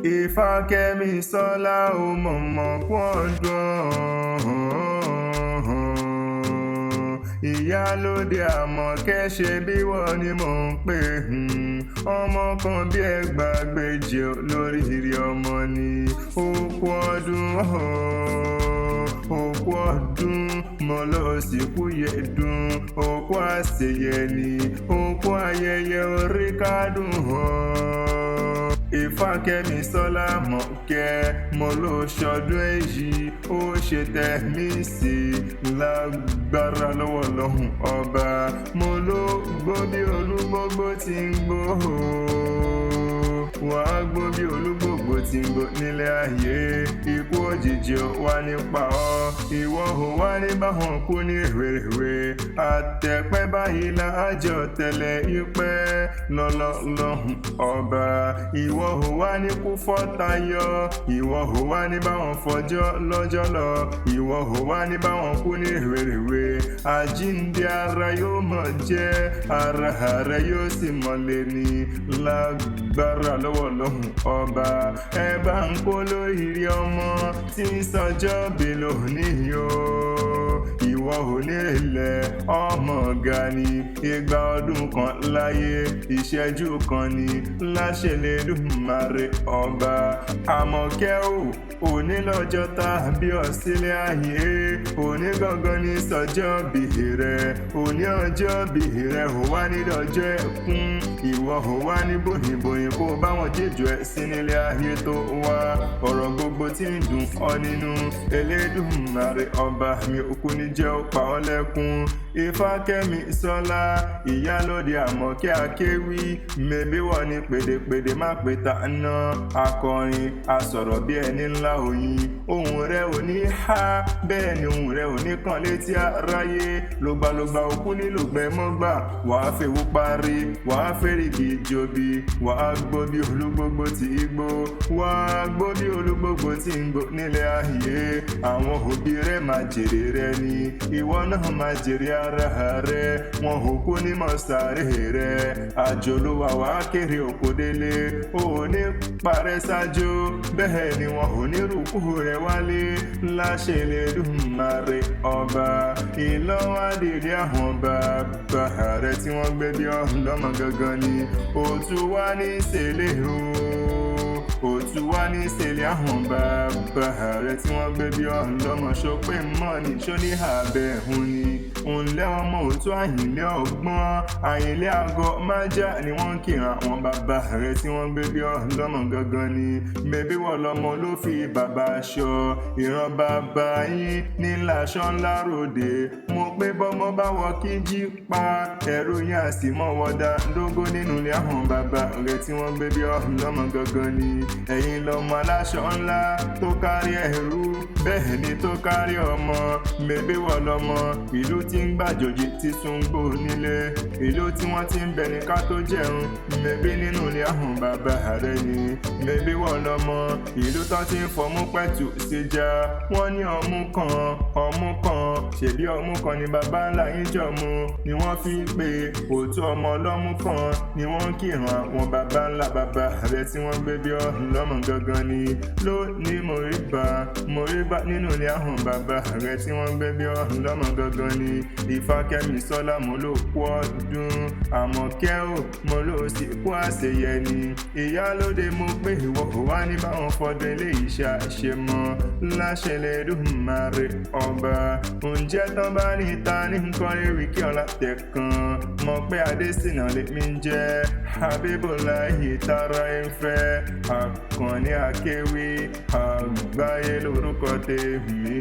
Ifákẹ́mi Sọ́lá ò mọ̀mọ́ kú ọdún. Ìyálóde Àmọ̀kẹ́, ṣe bí wọ́n ni mò ń pè. Ọmọ kan bí ẹgbàágbèje lórí ìrì ọmọ ni. Òkú ọdún, òkú ọdún, mo lọ sí kúyè dùn. Òkú àṣeyẹ ni, òkú ayẹyẹ orí kádùn. Ifákẹ́mi Sọ́lá Àmọ̀kẹ́, mo ló ṣọdún èyí, ó ṣe tẹ̀mí sí lágbára lọ́wọ́ lọ́hùn ọba. Mo ló gbó bí olúgbógbó ti ń gbó, wàá gbó bí olúgbògbò ti ń gbó nílé ayé. Ikú òjijì ò wá nípa ọ, ìwọ ò wá ní báwọn kú ní rèwerèwe. Àtẹ̀pẹ́ báyìí láàjọ tẹ̀lé ìpẹ́ lọ́lọ́lọ́hùn ọba. Ìwọ ò wá ní kú fọ́tayọ, ìwọ ò wá ní báwọn fọjọ́ lọ́jọ́ lọ, ìwọ ò wá ní báwọn kú ní rèwerèwe. Àjíǹde ara yóò mọ̀ jẹ́, ara rẹ̀ yóò sì mọ̀lẹ́ ní lágbára lọ́wọ́ lọ́hùn ọba. Ẹ bá ń kó lóríire ọmọ tí ń sọjọ́ bí lónìí o. Ìwọ ò ní ilẹ̀ ọmọ ọ̀gá ni, igba ọdún kan láyé ìṣẹ́jú kan ní láṣẹ lẹ́dùnmáre ọba. Àmọ̀kẹ́ ò, òní lọ́jọ́ tá a bí ọ sílé ayé, òní gangan ní sọjọ́ bí rẹ̀. Òní ọjọ́ bí rẹ̀ ò wá ní dọjọ́ ẹkún, ìwọ ò wá ní bòyìnbòyìn kó bá wọn jíjọ ẹ sí nílé ayé tó wá. Ọ̀rọ̀ gbogbo tí ń dùn ọ nínú, Elédùmarè ọba mi òkú ní jẹ́ ó pa ọ́ lẹ́kún. Ifákẹ́mi Sọ́lá, ìyálóde Àmọ̀kẹ́ Akéwì, mẹ́bí wọ́n ní pèdèpèdè má pè ta ná. Akọrin asọ̀rọ̀ bí ẹni ńlá oyin, ohùn rẹ̀ ò ní há, bẹ́ẹ̀ ni ohùn rẹ̀ ò ní kàn létí aráyé. Lògbàlògbà òkú nílò gbẹmọ́gbà, wàá fèwú parí, wàá fèrègì jobi, wàá gbó bí olúgbógbó tí í gbó, wàá gbó bí olúgbógbó tí ń gbó nílé ayé. Àwọn òbí rẹ̀ máa jèrè rẹ ni, ìwọ náà máa jèrè ara rẹ, wọn ò kú ní mọ̀sáré rẹ. Àjò ló wà wá kéré òkò délé, ò ní parẹ́ sájò, bẹ́ẹ̀ ni wọn ò ní rúkú rẹ wálé láṣẹ Elédùmarè ọba. Ìlọ́wádìí àwọn bàbá rẹ tí wọ́n gbé bí ọlọ́mọ gangan ni, òtún wá ní sẹ́lẹ̀ o, òtún wá ní sẹ́lẹ̀ àwọn bàbá rẹ tí wọ́n gbé bí ọlọ́mọ. Ṣọpẹ́ mọ́ ní sóní àbẹ̀hùn ni òǹlẹ́ ọmọ òtún àyìnlẹ́ ọgbọ́n àyìnlẹ́ àgọ́ májà ni wọ́n ń kíran àwọn bàbá rẹ tí wọ́n gbé bí ọlọ́mọ gangan ni. Mẹ́bí wọ́n lọ́mọ ló fi bàbá aṣọ ìran bàbá yín nílà aṣọ ńlá ròde. Mo pé bọ́mọ bá wọ kí jí pa ẹ̀rù yín àsì mọ́ wọ́dà dógó nínú ilé àwọn bàbá rẹ tí wọ́n gbé bí ọlọ́mọ gangan ni. Ẹ̀yin lọ́mọ aláṣọ ńlá tó kárí ẹ̀rú, bẹ́ẹ̀ ni tó kárí ọmọ. Mẹ́bí wọ́n lọ́mọ ìlú tí ń gbàjòjì tí tún gbó nílé, ìlú tí wọ́n ti ń bẹ ní ká tó jẹun. Mẹ́bí nínú ilé àwọn bàbá rẹ ni. Mẹ́bí wọ́n lọ́mọ ìlú tó ti ń fọmú pẹ̀tù síjà, wọ́n ní ọmú kan ọmú kan, ṣèbí ọmú kan ni bàbá ńlá yín jọ mu ni wọ́n fi ń pe òtún ọmọ ọlọ́mú kan ni wọ́n ń kírun àwọn bàbá ńlá bàbá rẹ tí wọ́n gbé bí ọlọ́mọ gangan ni. Lónìí mo rí bá, mo rí bá nínú ilé àwọn bàbá rẹ tí wọ́n gbé bí ọlọ́mọ gangan ni. Ifákẹ́mi Sọ́lá, mo ló kú ọdún. Àmọ̀kẹ́ ò, mo ló sì kú àṣeyẹ ni. Ìyálóde, mo pé ìwọ ò wá ní báwọn fọdún eléyìí ṣàṣe mọ́ láṣẹ Elédùmarè ọba. Ǹjẹ́ tán bá ní ta ní nǹkan ewì kí ọlá tẹ̀ kan mọ̀ pé Adésínà lèmi ń jẹ́ Habibulahi tara ẹ̀ ń fẹ́ Àkànní Akéwì àgbáyé lórúkọ tèmi.